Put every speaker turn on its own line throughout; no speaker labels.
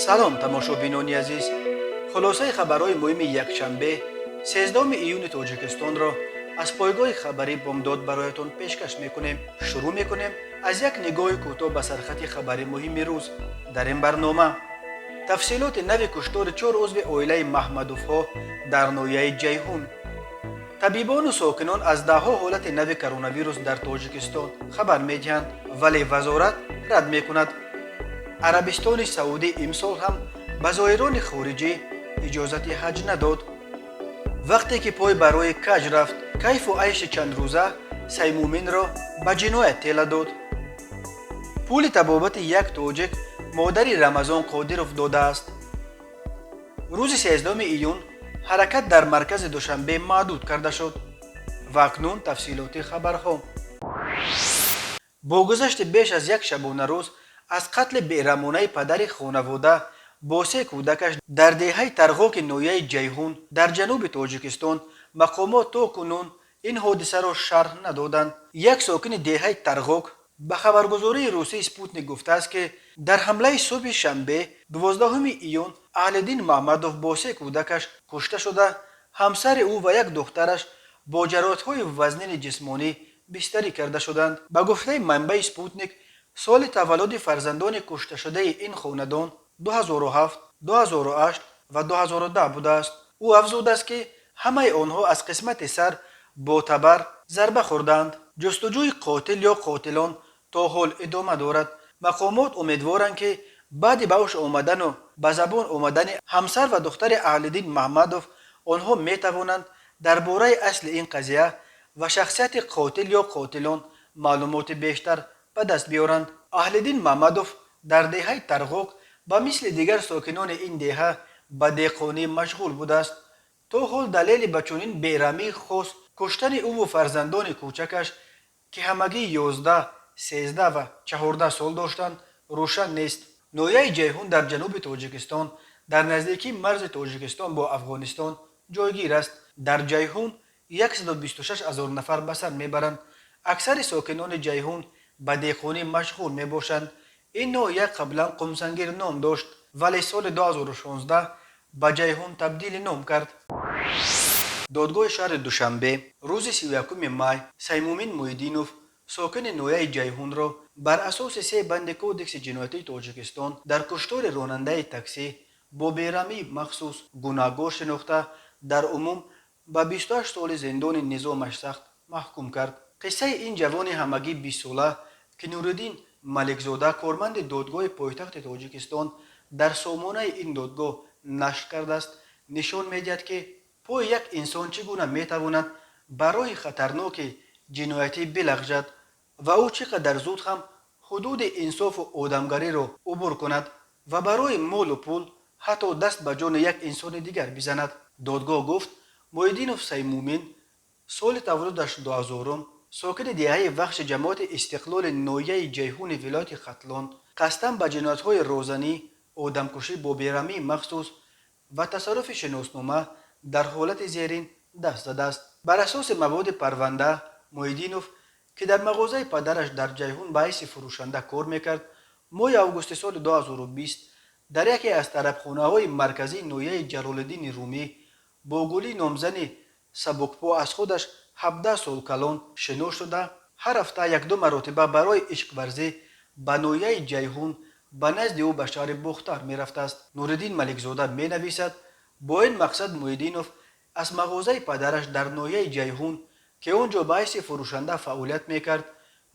Салом, тамошобинони азиз! Хулосаи хабарҳои муҳими якшанбе, 13 июни Тоҷикистонро аз пойгоҳи хабарӣ «Бомдод» бароятон пешкаш мекунем. Шурӯъ мекунем аз як нигоҳи кӯтоҳ ба сархати хабари муҳими рӯз. Дар ин барнома: тафсилоти нави куштори чор узви оилаи Маҳмадовҳо дар ноҳияи Ҷайҳун, табибону сокинон аз даҳҳо ҳолати нави коронавирус дар Тоҷикистон хабар медиҳанд, вале вазорат рад мекунад. Арабистони Саудӣ имсол ҳам ба зоирони хориҷӣ иҷозати ҳаҷ надод. Вақте ки пой ба роҳи каҷ рафт, кайфу айши чандрӯза Саймуминро ба ҷиноят тела дод. Пули табобати як тоҷик модари Рамазон Қодиров додааст. Рӯзи 13 июн ҳаракат дар маркази Душанбе маҳдуд карда шуд. Ва акнун тафсилоти хабарҳо. Бо гузашти беш аз як шабонарӯз аз қатли бераҳмонаи падари хонавода бо се кӯдакаш дар деҳаи Тарғоки ноҳияи Ҷайҳун дар ҷануби Тоҷикистон, мақомот то кунун ин ҳодисаро шарҳ надоданд. Як сокини деҳаи Тарғок ба хабаргузории русии «Спутник» гуфтааст, ки дар ҳамлаи субҳи шанбе, 12 июн, Аҳлиддин Маҳмадов бо се кӯдакаш кушта шуда, ҳамсари ӯ ва як духтараш бо ҷароҳатҳои вазнини ҷисмонӣ бистарӣ карда шуданд. Ба гуфтаи манбаи «Спутник», соли таваллуди фарзандони кушташудаи ин хонадон 2007, 2008 ва 2010 будааст. Ӯ афзудааст, ки ҳамаи онҳо аз қисмати сар бо табар зарба хӯрдаанд. Ҷустуҷӯи қотил ё қотилон то ҳол идома дорад. Мақомот умедворанд, ки баъди ба ҳуш омадану ба забон омадани ҳамсар ва духтари Аҳлиддин Маҳмадов онҳо метавонанд дар бораи асли ин қазия ва шахсияти қотил ё қотилон маълумоти бештар ба даст биёранд. Аҳлиддин Маҳмадов дар деҳаи Тарғоқ ба мисли дигар сокинони ин деҳа ба деҳқонӣ машғул будааст. То ҳол далели ба чунин бераҳмии хос куштани ӯву фарзандони кӯчакаш, ки ҳамагӣ 11, 13 ва 14 сол доштанд, рӯшан нест. Ноҳияи Ҷайҳун дар ҷануби Тоҷикистон, дар наздикии марзи Тоҷикистон бо Афғонистон ҷойгир аст. Дар Ҷайҳун 126 ҳазор нафар ба сар мебаранд. Аксари сокинони Ҷайҳун ба деҳқонӣ машғул мебошанд. Ин ноҳия қаблан Қумсангир ном дошт, вале соли 2016 ба Ҷайҳун табдили ном кард. Додгоҳи шаҳри Душанбе рӯзи 31 май Саймумин Муҳиддинов, сокини ноҳияи Ҷайҳунро, бар асоси се банди Кодекси ҷиноятии Тоҷикистон дар куштори ронандаи таксӣ бо бераҳмии махсус гунаҳгор шинохта, дар умум ба 28 соли зиндони низомаш сахт маҳкум кард. Қиссаи ин ҷавони ҳамагӣ 20-сола, ки Нуриддин Маликзода, корманди додгоҳи пойтахти Тоҷикистон, дар сомонаи ин додгоҳ нашр кардааст, нишон медиҳад, ки пои як инсон чӣ гуна метавонад ба роҳи хатарноки ҷиноятӣ билағжад ва ӯ чӣ қадар зуд ҳам ҳудуди инсофу одамгариро убур кунад ва барои молу пул ҳатто даст ба ҷони як инсони дигар бизанад. Додгоҳ гуфт, Муҳиддинов Саймумин, соли таваллудаш 2000-ум, сокини деҳаи Вахши ҷамоати Истиқлоли ноҳияи Ҷайҳуни вилояти Хатлон, қасдан ба ҷиноятҳои розанӣ, одамкушӣ бо бераҳмии махсус ва тасарруфи шиноснома дар ҳолати зерин даст задааст. Бар асоси маводи парванда, Муҳиддинов, ки дар мағозаи падараш дар Ҷайҳун ба ҳайси фурӯшанда кор мекард, моҳи августи соли 2020 дар яке аз тарабхонаҳои марказии ноҳияи Ҷалолиддини Румӣ бо Гулӣ номзани сабукпо, аз худаш 17 сол калон, шинос шуда, ҳар ҳафта якду маротиба барои ишқварзӣ ба ноҳияи Ҷайҳун, ба назди ӯ ба шаҳри Бохтар мерафтааст. Нуриддин Маликзода менависад, бо ин мақсад Муҳиддинов аз мағозаи падараш дар ноҳияи Ҷайҳун, ки он ҷо ба ҳайси фурӯшанда фаъолият мекард,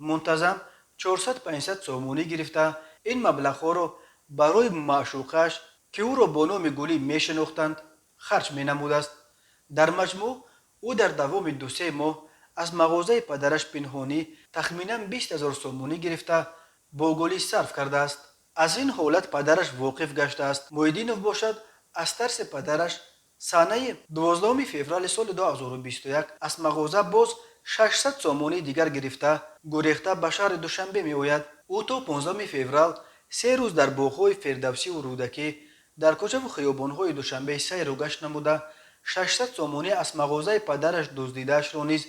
мунтазам 400-500 сомонӣ гирифта, ин маблағҳоро барои маъшуқаш, ки ӯро бо номи Гулӣ мешинохтанд, харҷ менамудааст. Дар маҷмӯъ ӯ дар давоми 2-се моҳ аз мағозаи падараш пинҳонӣ тахминан 20 000 сомонӣ гирифта, бо Гулӣ сарф кардааст. Аз ин ҳолат падараш воқиф гаштааст. Муҳиддинов бошад, аз тарси падараш, санаи 12 феврали соли 2021 аз мағоза боз 600 сомонии дигар гирифта, гурехта ба шаҳри Душанбе меояд. Ӯ то 15 феврал 3 рӯз дар боғҳои Фирдавсиву Рӯдакӣ, дар кӯчаву хиёбонҳои Душанбе сайру гашт намуда, 600 сомонӣ аз мағозаи падараш дуздидаашро низ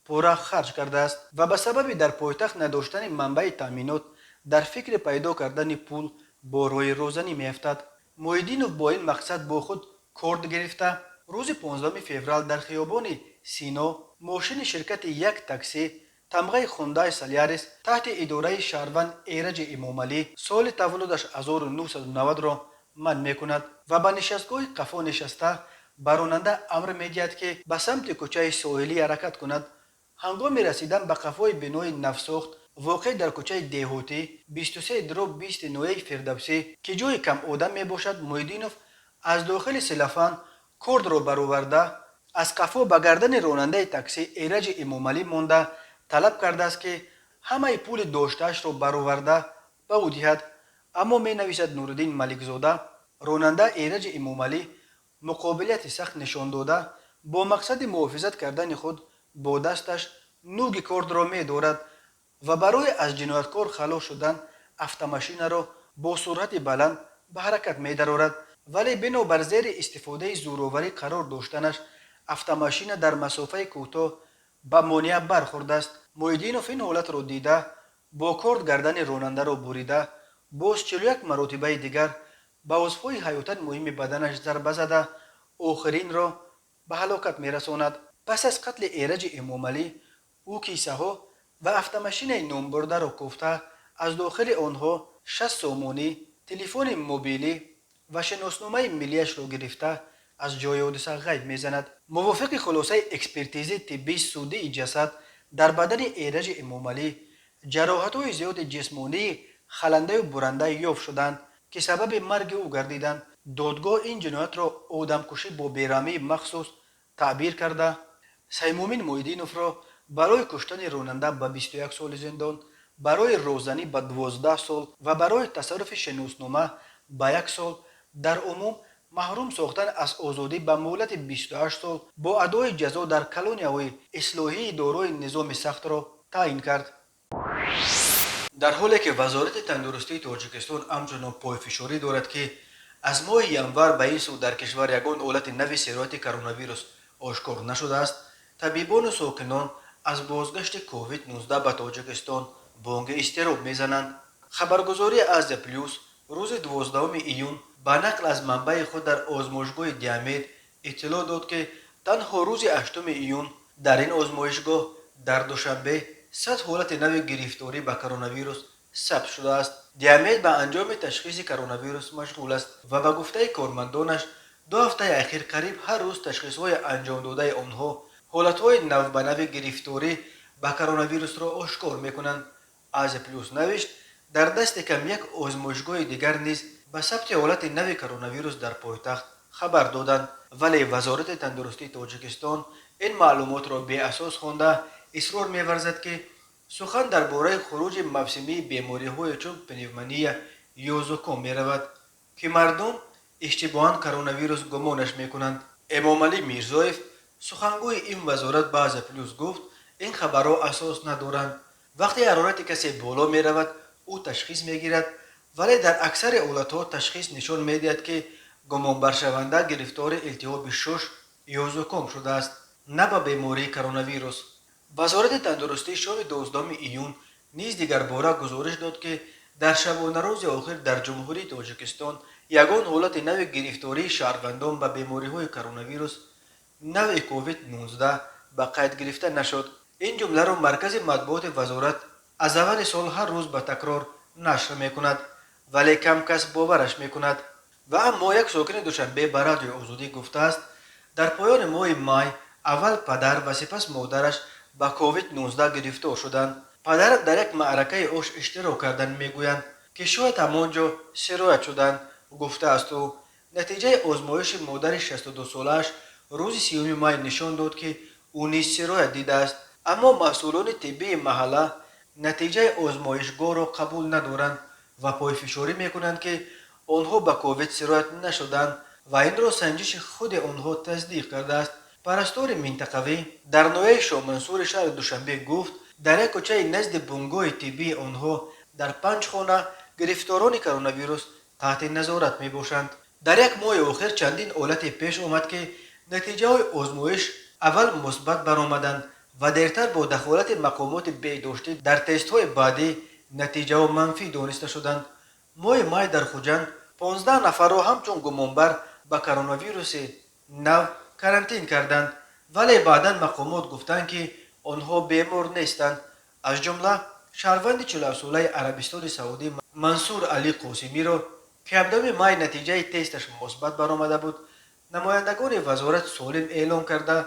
пурра харҷ кардааст ва ба сабаби дар пойтахт надоштани манбаи таъминот дар фикри пайдо кардани пул бо роҳи розанӣ меафтад. Муҳиддинов бо ин мақсад бо худ корд гирифта, рӯзи 15 феврал дар хиёбони Сино мошини ширкати як таксӣ тамғаи Хундай Солярис таҳти идораи шаҳрванд Эраҷи Эмомалӣ соли таваллудаш 1990-ро манъ мекунад ва ба нишастгоҳи қафо нишаста ба ронанда амр медиҳад, ки ба самти кӯчаи соҳилӣ ҳаракат кунад. Ҳангоми расидан ба қафои бинои навсохт, воқеъ дар кӯчаи Деҳотӣ 23/20 ноҳияи Фирдавсӣ, ки ҷои камодам мебошад, Муҳиддинов аз дохили селофан кордро бароварда, аз қафо ба гардани ронандаи таксӣ Эраҷи Эмомалӣ монда, талаб кардааст, ки ҳамаи пули доштаашро бароварда ба ӯ диҳад. Аммо, менависад Нуриддин Маликзода, ронанда Эраҷи Эмомалӣ муқобилияти сахт нишон дода, бо мақсади муҳофизат кардани худ бо дасташ нӯги кордро медорад ва барои аз ҷинояткор халос шудан автомашинаро бо суръати баланд ба ҳаракат медарорад. Вале бинобар зери истифодаи зӯроварӣ қарор доштанаш автомашина дар масофаи кӯтоҳ ба монеа бархӯрдааст. Муҳиддинов ин ҳолатро дида, бо корд гардани ронандаро бурида, боз 41 маротибаи дигар ба узвҳои ҳаётан муҳими баданаш зарба зада, охиринро ба ҳалокат мерасонад. Пас аз қатли Эраҷи Эмомалӣ ӯ кисаҳо ва автомашинаи номбурдаро кофта, аз дохили онҳо 60 сомонӣ, телефони мобилӣ ва шиносномаи миллиашро гирифта, аз ҷои ҳодиса ғайб мезанад. Мувофиқи хулосаи экспертизаи тиббии судии ҷасад, дар бадани Эраҷи Эмомалӣ ҷароҳатҳои зиёди ҷисмонии халандаю буранда ёфт шуданд, ки сабаби марги ӯ гардиданд. Додгоҳ ин ҷиноятро одамкушӣ бо бераҳмии махсус таъбир карда, Саймумин Муҳиддиновро барои куштани ронанда ба 21 соли зиндон, барои розанӣ ба 12 сол ва барои тасарруфи шиноснома ба як сол, дар умум маҳрум сохтан аз озодӣ ба муҳлати 28 сол бо адои ҷазо дар колонияҳои ислоҳии дорои низоми сахтро таъин кард. Дар ҳоле ки Вазорати тандурустии Тоҷикистон ҳамчунон пойфишорӣ дорад, ки аз моҳи январ ба ин сӯ дар кишвар ягон ҳолати нави сирояти коронавирус ошкор нашудааст, табибону сокинон аз бозгашти COVID-19 ба Тоҷикистон бонги изтироб мезананд. Хабаргузории Азия Плюс рӯзи 12 июн ба нақл аз манбаи худ дар озмоишгоҳи Диамед иттилоъ дод, ки танҳо рӯзи 8 июн дар ин озмоишгоҳ дар Душанбе 100 ҳолати нави гирифторӣ ба коронавирус сабт шудааст. Диамед ба анҷоми ташхиси коронавирус машғул аст ва ба гуфтаи кормандонаш 2 ҳафтаи ахир қариб ҳар рӯз ташхисҳои анҷомдодаи онҳо ҳолатҳои навбанави гирифторӣ ба коронавирусро ошкор мекунанд. Азия Плюс навишт, дар дасти кам як озмоишгоҳи дигар низ ба сабти ҳолати нави коронавирус дар пойтахт хабар доданд. Вале Вазорати тандурустии Тоҷикистон ин маълумотро беасос хонда, исрор меварзад, ки сухан дар бораи хуруҷи мавсимии бемориҳое чун пневмония ё зуком меравад, ки мардум иштибоҳан коронавирус гумонаш мекунанд. Эмомалӣ Мирзоев, сухангӯи ин вазорат, ба Азия Плюс гуфт, ин хабарҳо асос надоранд. Вақте ҳарорати касе боло меравад, ӯ ташхис мегирад, вале дар аксари ҳолатҳо ташхис нишон медиҳад, ки гумонбаршаванда гирифтори илтиҳоби шуш ё зуком шудааст, на ба бемории коронавирус. Вазорати тандурустӣ шоми 12 июн низ дигарбора гузориш дод, ки дар шабонарӯзи охир дар Ҷумҳурии Тоҷикистон ягон ҳолати нави гирифтории шаҳрвандон ба бемориҳои коронавирус навъи COVID-19 ба қайд гирифта нашуд. Ин ҷумларо маркази матбуоти вазорат аз аввали сол ҳар рӯз ба такрор нашр мекунад, вале кам кас бовараш мекунад. Ва аммо як сокини Душанбе ба Радиои Озодӣ гуфтааст, дар поёни моҳи май аввал падар ва сипас модараш ба COVID-19 гирифтор шуданд. Падар дар як маъракаи ош иштирок кардан, мегӯянд, ки шояд ҳамон ҷо сироят шуданд, гуфтааст ӯ. Натиҷаи озмоиши модари 62-солааш рӯзи 30 май нишон дод, ки ӯ низ сироят дидааст. Аммо масъулони тиббии маҳалла натиҷаи озмоишгоҳро қабул надоранд ва пойфишорӣ мекунанд, ки онҳо ба ковид сироят нашуданд ва инро санҷиши худи онҳо тасдиқ кардааст. Парастори минтақавӣ дар ноҳияи Шоҳмансури шаҳри Душанбе гуфт, дар як кӯчаи назди бунгоҳи тиббии онҳо дар 5 хона гирифторони коронавирус таҳти назорат мебошанд. Дар як моҳи охир чандин ҳолате пеш омад, ки натиҷаҳои озмоиш аввал мусбат баромаданд ва дертар бо дахолати мақомоти беҳдоштӣ дар тестҳои баъдӣ натиҷаҳо манфӣ дониста шуданд. Моҳи май дар Хуҷанд 15 нафарро ҳамчун гумонбар ба коронавируси нав карантин карданд, вале баъдан мақомот гуфтанд, ки онҳо бемор нестанд. Аз ҷумла шаҳрванди 47-солаи Арабистони Саудӣ Мансур Алӣ Қосимиро, ки 17 май натиҷаи тесташ мусбат баромада буд, намояндагони вазорат солим эълон карда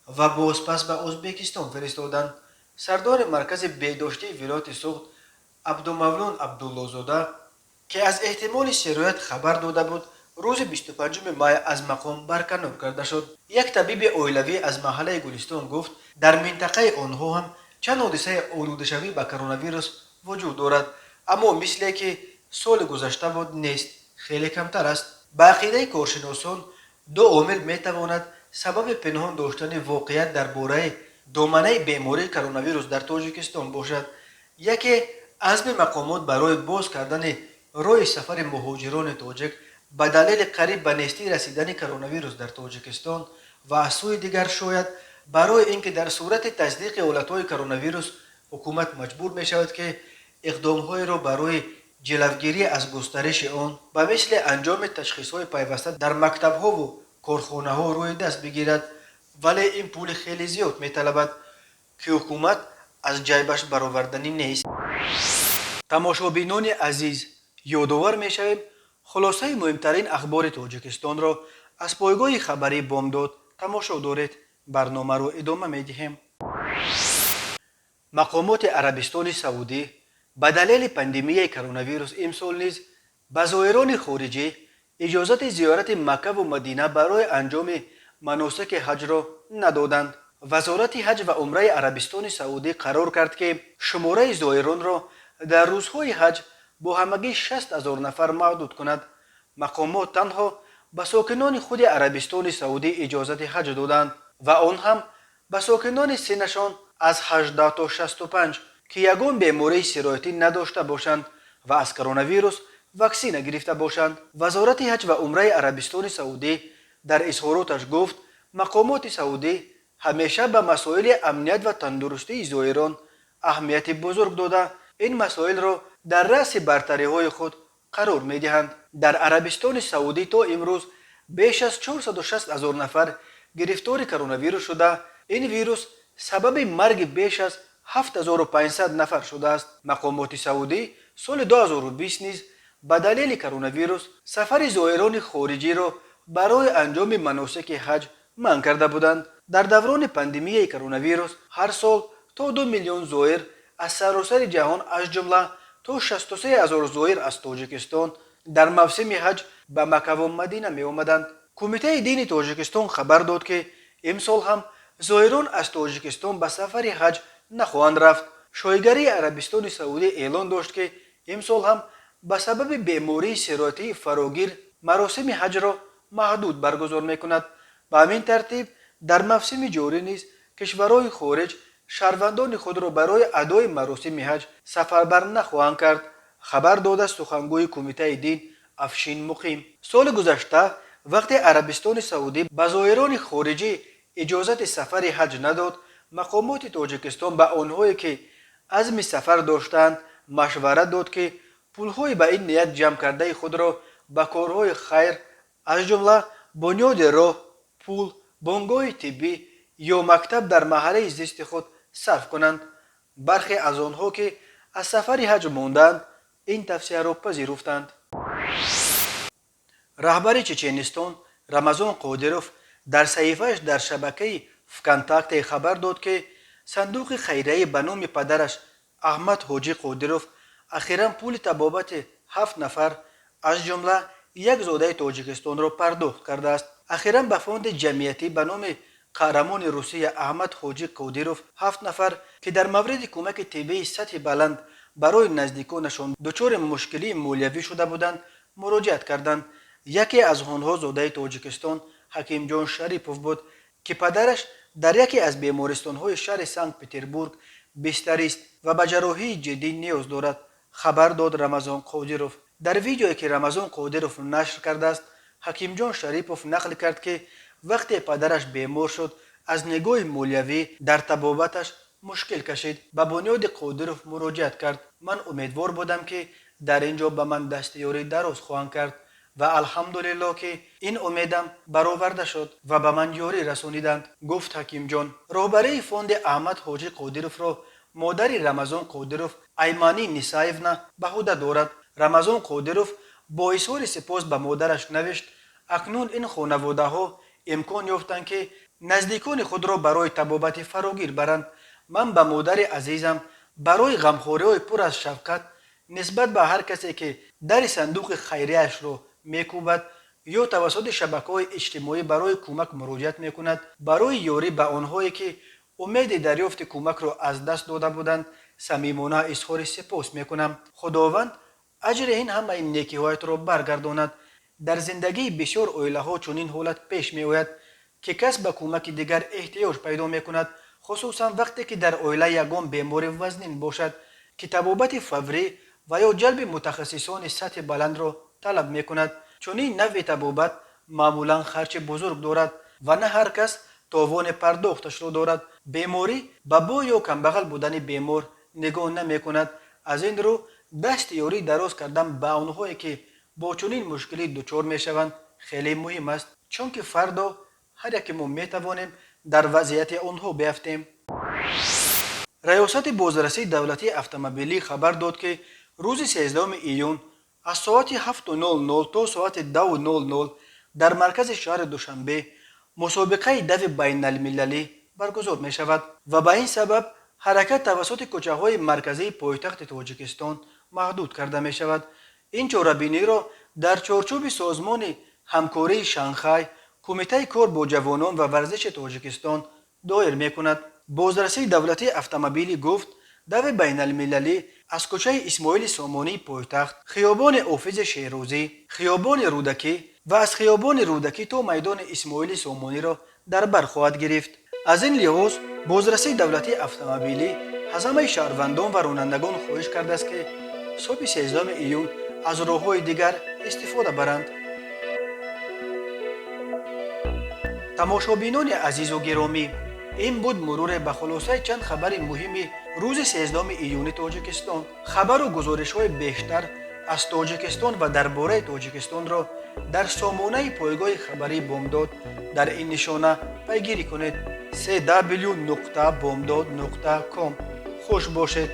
ва бозпас ба Ӯзбекистон фиристоданд. Сардори маркази беҳдоштии вилояти Суғд Абдумавлон Абдуллозода, ки аз эҳтимоли сироят хабар дода буд, рӯзи 25 май аз мақом барканор карда шуд. Як табиби оилавӣ аз маҳаллаи Гулистон гуфт, дар минтақаи онҳо ҳам чанд ҳодисаи олудашавӣ ба коронавирус вуҷуд дорад, аммо мисле ки соли гузашта буд нест, хеле камтар аст. Ба ақидаи коршиносон, ду омил метавонад сабаби пинҳон доштани воқеият дар бораи доманаи бемории коронавирус дар Тоҷикистон бошад. Яке азми мақомот барои боз кардани роҳи сафари муҳоҷирони тоҷик ба далели қариб ба нестӣ расидани коронавирус дар Тоҷикистон ва аз сӯи дигар шояд барои ин ки дар сурати тасдиқи ҳолатҳои коронавирус ҳукумат маҷбур мешавад, ки иқдомҳоеро барои ҷилавгирӣ аз густариши он ба мисли анҷоми ташхисҳои пайваста дар мактабҳову корхонаҳо рӯи даст бигирад, вале ин пули хеле зиёд металабад, ки ҳукумат аз ҷайбаш бароварданӣ нест. Тамошобинони азиз, ёдовар мешавем, хулосаи муҳимтарин ахбори Тоҷикистонро аз пойгоҳи хабарии Бомдод тамошо доред. Барномаро идома медиҳем. Мақомоти Арабистони Саудӣ ба далели пандемияи коронавирус имсол низ ба зоирони хориҷӣ иҷозати зиёрати Маккаву Мадина барои анҷоми маносики ҳаҷро надоданд. Вазорати ҳаҷ ва умраи Арабистони Саудӣ қарор кард, ки шумораи зоиронро дар рӯзҳои ҳаҷ бо ҳамагӣ 60 000 нафар маҳдуд кунад. Мақомот танҳо ба сокинони худи Арабистони Саудӣ иҷозати ҳаҷ доданд ва он ҳам ба сокинони синнашон аз 18 то 65, ки ягон бемории сироятӣ надошта бошанд ва аз коронавирус ваксина гирифта бошанд. Вазорати ҳаҷ ва умраи Арабистони Саудӣ дар изҳороташ гуфт, мақомоти саудӣ ҳамеша ба масоили амният ва тандурустии зоирон аҳамияти бузург дода, ин масоилро дар раъси бартариҳои худ қарор медиҳанд. Дар Арабистони Саудӣ то имрӯз беш аз 460 ҳазор нафар гирифтори коронавирус шуда, ин вирус сабаби марги беш аз 7500 нафар шудааст. Мақомоти саудӣ соли 2020 низ ба далели коронавирус сафари зоирони хориҷиро барои анҷоми маносики ҳаҷ манъ карда буданд. Дар даврони пандемияи коронавирус ҳар сол то 2 миллион зоир аз саросари ҷаҳон, аз ҷумла то 63 ҳазор зоир аз Тоҷикистон, дар мавсими ҳаҷ ба Маккаву Мадина меомаданд. Кумитаи дини Тоҷикистон хабар дод, ки имсол ҳам зоирон аз Тоҷикистон ба сафари ҳаҷ нахоҳанд рафт. Шоҳигарии Арабистони Саудӣ эълон дошт, ки имсол ҳам ба сабаби бемории сироятии фарогир маросими ҳаҷро маҳдуд баргузор мекунад. Ба ҳамин тартиб, дар мавсими ҷорӣ низ кишварҳои хориҷ шаҳрвандони худро барои адои маросими ҳаҷ сафарбар нахоҳанд кард, хабар дода сухангӯи кумитаи дин Афшин Муқим. Соли гузашта, вақте Арабистони Саудӣ ба зоирони хориҷӣ иҷозати сафари ҳаҷ надод, мақомоти Тоҷикистон ба онҳое, ки азми сафар доштаанд, машварат дод, ки пулҳои ба ин ният ҷамъкардаи худро ба корҳои хайр, аз ҷумла бунёди роҳ, пул, бунгоҳи тиббӣ ё мактаб дар маҳаллаи зисти худ сарф кунанд. Бархе аз онҳо, ки аз сафари ҳаҷ мондаанд, ин тавсияро пазируфтанд. Раҳбари Чеченистон Рамазон Қодиров дар саҳифааш дар шабакаи ВКонтакте хабар дод, ки сандуқи хайрияӣ ба номи падараш Аҳмад Ҳоҷӣ Қодиров ахиран пули табобати ҳафт нафар, аз ҷумла як зодаи Тоҷикистонро пардохт кардааст. Ахиран ба фонди ҷамъиятӣ ба номи қаҳрамони Русия Аҳмад Ҳоҷӣ Қодиров ҳафт нафар, ки дар мавриди кӯмаки тиббии сатҳи баланд барои наздиконашон дучори мушкилии молиявӣ шуда буданд, муроҷиат карданд. Яке аз онҳо зодаи Тоҷикистон Ҳакимҷон Шарипов буд, ки падараш дар яке аз бемористонҳои шаҳри Санкт Петербург бистарист ва ба ҷарроҳии ҷиддӣ ниёз дорад, хабар дод Рамазон Қодиров. Дар видеое, ки Рамазон Қодиров нашр кардааст, Ҳакимҷон Шарипов нақл кард, ки вақте падараш бемор шуд, аз нигоҳи молиявӣ дар табобаташ мушкил кашид, ба бунёди Қодиров муроҷиат кард. Ман умедвор будам, ки дар ин ҷо ба ман дастиёрӣ дароз хоҳанд кард. Ва алҳамдулилло, ки ин умедам бароварда шуд ва ба ман ёрӣ расониданд, гуфт Ҳакимҷон. Роҳбарии фонди Аҳмад Ҳоҷӣ Қодировро модари Рамазон Қодиров Айманӣ Нисаевна ба ӯҳда дорад. Рамазон Қодиров бо изҳори сипос ба модараш навишт: «Акнун ин хонаводаҳо имкон ёфтанд, ки наздикони худро барои табобати фарогир баранд. Ман ба модари азизам барои ғамхориҳои пур аз шафқат нисбат ба ҳар касе, ки дари сандуқи хайрияшро мекӯбад ё тавассути шабакаҳои иҷтимоӣ барои кӯмак муроҷиат мекунад, барои ёрӣ ба онҳое, ки умеди дарёфти кӯмакро аз даст дода буданд, самимона изҳори сипос мекунам. Худованд аҷри ин ҳамаи некиҳоятро баргардонад. Дар зиндагии бисёр оилаҳо чунин ҳолат пеш меояд, ки кас ба кӯмаки дигар эҳтиёҷ пайдо мекунад, хусусан вақте ки дар оила ягон бемори вазнин бошад, ки табобати фаврӣ ва ё ҷалби мутахассисони сатҳи баландро талаб мекунад. Чунин навъи табобат маъмулан харҷи бузург дорад ва на ҳар кас товони пардохташро дорад. Беморӣ ба бой ё камбағал будани бемор нигоҳ намекунад. Аз ин рӯ дасти ёрӣ дароз кардан ба онҳое, ки бо чунин мушкилӣ дучор мешаванд, хеле муҳим аст, чунки фардо ҳар яке мо метавонем дар вазъияти онҳо биафтем». Раёсати бозрасии давлатии автомобилӣ хабар дод, ки рӯзи 13 июн аз соати 7:00 то соати 10:00 дар маркази шаҳри Душанбе мусобиқаи дави байналмилалӣ баргузор мешавад ва ба ин сабаб ҳаракат тавассути кӯчаҳои марказии пойтахти Тоҷикистон маҳдуд карда мешавад. Ин чорабиниро дар чорчӯби Созмони ҳамкории Шанхай Кумитаи кор бо ҷавонон ва варзиши Тоҷикистон доир мекунад. Бозрасии давлатии автомобилӣ гуфт, дави байналмилалӣ аз кӯчаи Исмоили Сомонии пойтахт, хиёбони Ҳофизи Шерозӣ, хиёбони Рӯдакӣ ва аз хиёбони Рӯдакӣ то майдони Исмоили Сомониро дар бар хоҳад гирифт. Аз ин лиҳоз бозрасии давлатии автомобилӣ аз ҳамаи шаҳрвандон ва ронандагон хоҳиш кардааст, ки субҳи 13 июн аз роҳҳои дигар истифода баранд. Тамошобинони азизу гиромӣ, ин буд муруре ба хулосаи чанд хабари муҳими рӯзи 13 июни Тоҷикистон. Хабару гузоришҳои бештар аз Тоҷикистон ва дар бораи Тоҷикистонро дар сомонаи пойгоҳи хабарии Бомдод дар ин нишона пайгирӣ кунед: cw.bomdod.com. Хуш бошед.